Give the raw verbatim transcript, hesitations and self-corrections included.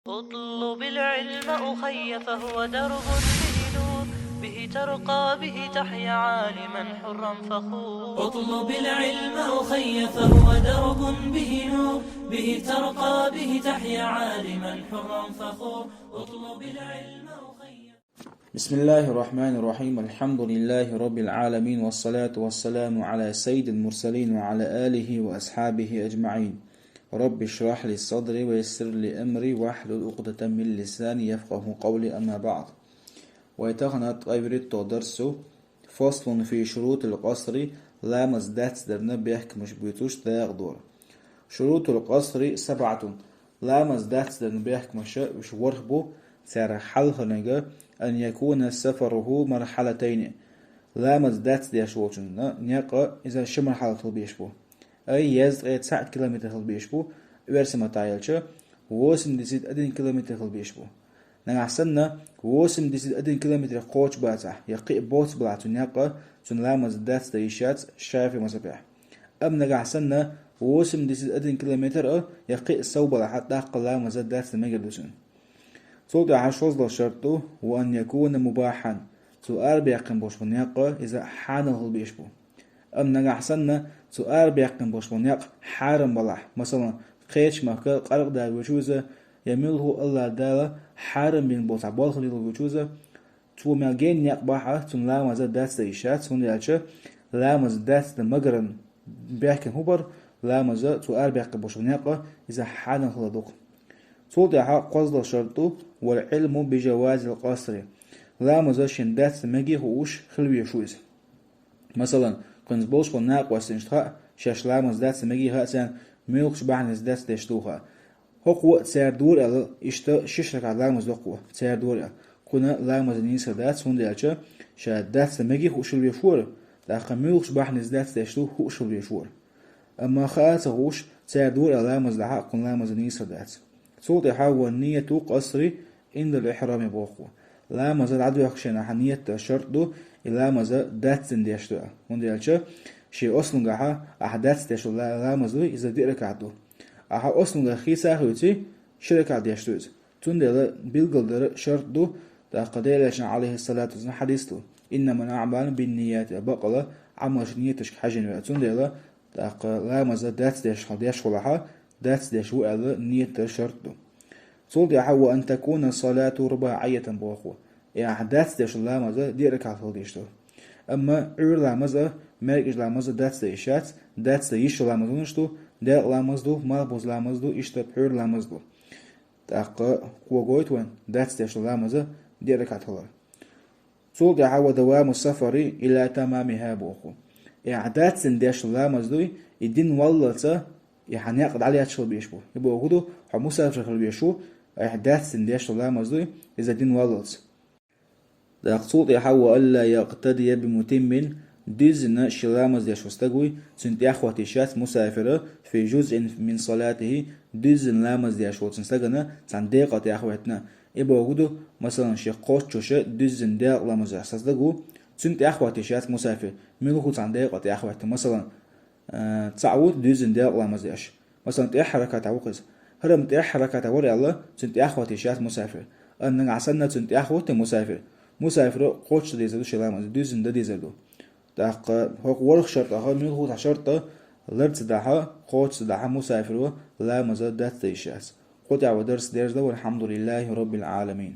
اطلب العلم أخي فهو درب به نور، به ترقى به تحيا عالما حرا فخور. اطلب العلم أخي فهو درب به نور، به ترقى به تحيا عالما حرا فخور. اطلب العلم أخي. بسم الله الرحمن الرحيم. الحمد لله رب العالمين، والصلاة والسلام على سيد المرسلين وعلى آله وأصحابه أجمعين. رب اشرح لي صدري ويسر لي أمري واحلل عقدة من لساني يفقهوا قولي، أما بعد. Вай тахана ткъаь вуьрхӀитталгӀа дарс ду. فصل في شروط القصر, ламаз дацдарна бехкамаш буьйцуш дакъа дора. شروط القصر سبعة, ламаз дацдарна бехкамаш уьш ворхӀ бу, царех хьалхарниг: أن يكون سفره مرحلتين, ламаз дацдеш волчун никъ иза ши мархьалат хила безаш бу. Ай, езткъе цхьаъ километр хила безаш бу, оьрсийн маттахь аьлча, восемьдесят один километр хила безаш бу. Нагахь санна восемьдесят один километр кхочуш бацахь, я кхин а боццуш балахь цун никъ, цун ламаз дацдан йиш яц шафиӀий мазхӀабехь. Амма нагахь санна восемьдесят один километр а, я кхин а сов балахь, тӀаккха ламаз дацдан мегар ду цунна. Цул тӀаьхьа шолгӀа шарт ду: وأن يكون مباحا, цо арабаьккхина болуш бола никъ иза хьанал хила безаш бу. Амма нагахь санна цо арабаьккхина болуш бола никъ хьарам балахь, масала, кхечу махка къаркъа дала воьдуш ву иза, я муьлхха а АллахӀ Дала хьарам бина болу цхьа болх лело воьдуш ву иза, цо мел гена некъ бахь а, цунна ламаз дацдан йиш яц, хӀунда аьлча ламаз дацдан магаран бехкам хӀун бара, ламаз цо арабаьккхина болуш бола некъ иза хьанал хилар ду-кх. Цул тӀаьхьа кхозлагӀа шарт ду: والعلم بجواز القصر, ламаз шена дацдан мегий хууш хила везаш ву иза. Масала, кхуьнца болуш болу накъосташна хаьа, шаьш ламаз дацдан мегий хаьа царна, муьлхачу бахьанеца дацдеш ду хаьа. ХӀокхо а цара дора аьлла, иштта шишша ракаӀат ламаз до-кх кхо, цара дора аьлла. Кхунна ламаз нийса дац, хӀунда аьлча ша дацдан мегий хууш хила везаш вара, тӀаккха муьлхачу бахьанеца дацдеш ду хууш хила везаш вара. Амма хаа а ца хууш, цара дора аьлла ламаз дахь а, кхунна ламаз нийса дац. Цул тӀаьхьа: والنية القصر عند الإحرام боху. Ламаз дӀадоьхкучу хенахь ниет дан шарт ду, и ламаз дацдан деш ду аьлла. ХӀунда аьлча шен ослунгахь ахь дацдеш ла-, ламаз дуй, иза диъ ракаӀат ду. Ахьа ослунгахь хийца а хуьйций, ши ракаӀат деш ду иза. Цундела билгалдар шарт ду, тӀаккха Делан Элчанан, Ӏалайхиссалату вассалам, хьадис ду: إنما الأعمال بالنيات, бакъала Ӏамалш ниеташка хьаьжжина ву. Цундела тӀаккха ламаз дацдеш хьо деш хилахь, дацдеш ву аьлла ниет дар шарт ду. Цул тӀаьхьа: وأن تكون الصلاة رباعية боху. И ахь дацдеш ламаз диъ ракаӀат хила дезаш ду. Амма Ӏуьйра ламаз а, маьркӀажа ламаз а дацдан йиш яц, дацдан йиш йолу ламаз хӀунаш ду: делкъа ламаз ду, малхбуза ламаз ду, иштта пхьуьйра ламаз ду. ТӀаккха кхо гойту вайн дацдеш ламаз диъ ракаӀат хилар. Цул тӀаьхьа: ودوام السفر إلى تمامها боху. И ахь дацдан деш ламаз дуй, и дина валлалца и хьан некъ дӀалаьцна хила безаш бу. И бохург ду, хьо мусафир хила везаш ву, ахь дацдан деш ламаз дуй, иза дина валлалца. ТӀаккха цул тӀаьхьа: وألا يقتدي بمتم, дуьззина шен ламаз деш волу стаг вуй, цуьнан тӀаьхьахӀотта йиш яц мусафира, في جزء من صلاته, дуьззина ламаз деш волчун стагана цхьана декъа тӀаьхьахӀоьттина. И бохург ду, масалан, шен кхоччуш дуьззина делкъа ламаз деш стаг ву, цуьнан тӀаьхьахӀотта йиш яц мусафир, муьлхха цхьана декъа тӀаьхьахӀоьттина. Масалан, э, цхьаъ ву дуьззина делкъа ламаз деш. Масалан, тӀаьххьара ракаӀатехь ву-кх иза. ХӀара-м тӀаьххьара ракаӀатехь вара аьлла, цуьнан тӀаьхьахӀотта йиш яц мусафир. Амма нагахь санна цуьнан тӀаьхьахӀоьттий мусафир, мусафиро кхоччуш дан дезар ду шен ламаз, дуьззина дан дезар ду. ТӀаккха хӀокху ворхӀ шартӀахь муьлхха цхьа шарт а лар ца дахь, кхочуш ца дахь, мусафиро ламаз дацдан йиш яц. Кху тӀехь вай дарс дерзадо, والحمد لله رب العالمين.